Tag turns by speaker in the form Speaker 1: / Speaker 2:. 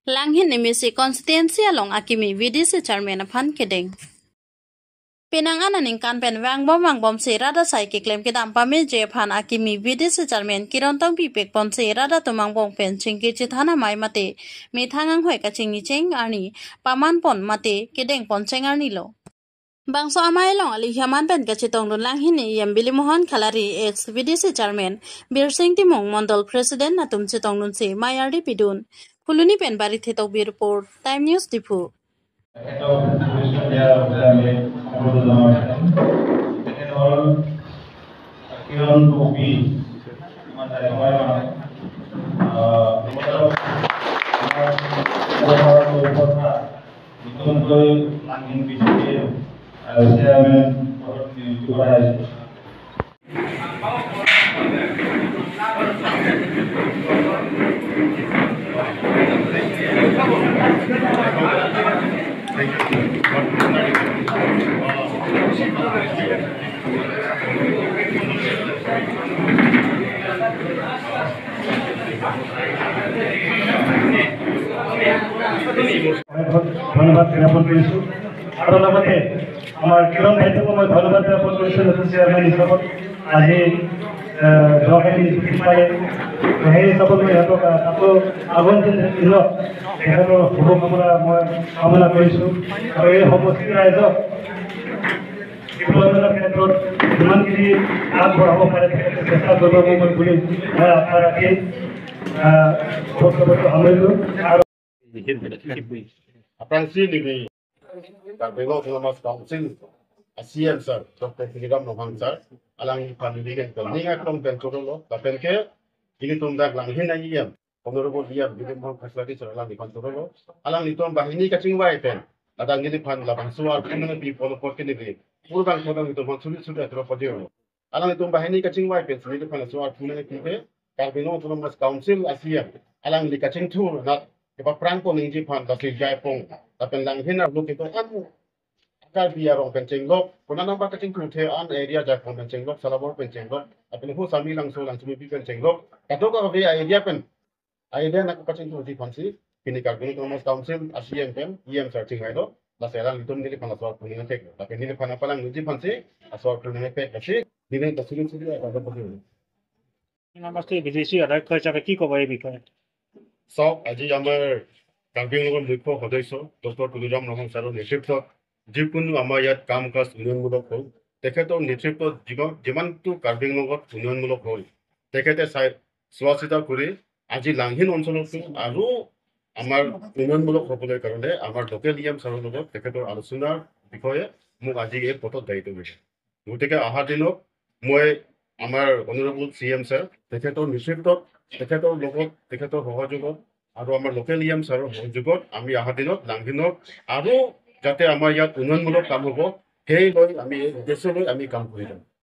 Speaker 1: Langhin ni constituency along akimi VDC chairman phan kedeng. Penang ananing kanpen wangbom si rada sai ki klem kedam pame je phan akimi VDC chairman Kiran tong pipek pon si rada tumang bong pen chingki chithana mai mate me thangang hoi ka chingi cheng arni paman pon mate kedeng pon cheng arni lo. Bangso amai long ali hiaman pen kachitong dun langhin ni yem Bili Mohan Khalari ex VDC chairman Bir Singh Timong Mondol president natum chitong dun si Mayardi Pidun Kuluni pen bari thetok bi report Time News Diphu.
Speaker 2: ধন্যবাদ জ্ঞাপন কৰিছোঁ আৰু লগতে আমাৰ কিৰণ ভাইটোকো মই ধন্যবাদ জ্ঞাপন কৰিছোঁ। নতুন চেয়াৰমেন হিচাপত আজি যোৱাকালি নিযুক্তি পালে, সেই হিচাপত মই সিহঁতক তাতো আগন্তুক দিনত তেখেতৰ শুভকামনা মই কামনা কৰিছোঁ। আৰু এই সমষ্টিৰ ৰাইজক ডেভেলপমেণ্টৰ ক্ষেত্ৰত যিমানখিনি আগবঢ়াব পাৰে তেখেতে চেষ্টা কৰিব বুলি মই আশা ৰাখি বক্তব্যটো সামৰিলোঁ। আৰু
Speaker 3: Karbi Anglong Autonomous Council CM sir Dr. Tuliram Ronghang sir alang family ke ninga klong pen chorolo ta pen ke ini tum dak langhin na EM honorable EM Bili Mohan Khakhlari sir alang ni chorolo alang ni tom bahini kaching wai pen adang ni phan la bang suar phun pi pol por ke ni pur bang thodang ni tom suri suri atro podi alang ni tom bahini kaching wai pen suri phan suar phun pi ke Karbi Anglong Autonomous Council CM alang ni kaching thur na ke ba prang ko ning ji phan da si jai pong ta pen langhin na lu ke to an akar bi arong pen cheng lok kona nang ba kaching khu the an area jai pong pen cheng lok salabor pen cheng lok apin hu sami lang so lang chumi bi pen cheng lok ka to ka ve area pen area na kaching khu ji phan si kini Karbi Anglong Autonomous Council ACM pen EM sir ching hai lo la sela litum nili phan aswar phun ni tek ta pen nili phan apalang ji phan si aswar phun ni pek si dine ta suri suri ka ba
Speaker 4: namaste BJP অধ্যক্ষ হিচাপে কি ক'ব এই বিষয়ে?
Speaker 3: চাওক, আজি আমাৰ কাৰ্বি আংলঙৰ মুখ্য সদস্য ডক্টৰ তুলিৰাম ৰংহাং ছাৰৰ নেতৃত্বত যিকোনো আমাৰ ইয়াত কাম কাজ উন্নয়নমূলক হ'ল, তেখেতৰ নেতৃত্বত যিমানটো কাৰ্বি আংলঙত উন্নয়নমূলক হ'ল তেখেতে চাই চোৱা চিতা কৰি আজি লাংহিন অঞ্চলতো আৰু আমাৰ উন্নয়নমূলক হ'বলৈ কাৰণে আমাৰ লোকেল ই এম ছাৰৰ লগত তেখেতৰ আলোচনাৰ বিষয়ে মোক আজি এই পথত দায়িত্ব দিছে। গতিকে অহা দিনত মই আমাৰ অনাৰেবল চি এম ছাৰ তেখেতৰ নেতৃত্বত তেখেতৰ লগত তেখেতৰ সহযোগত আৰু আমাৰ লোকেল ই এম ছাৰৰ সহযোগত আমি অহা দিনত লাংহিনত আৰু যাতে আমাৰ ইয়াত উন্নয়নমূলক কাম হ'ব সেই লৈ আমি এই উদ্দেশ্য লৈ আমি কাম কৰি যাম।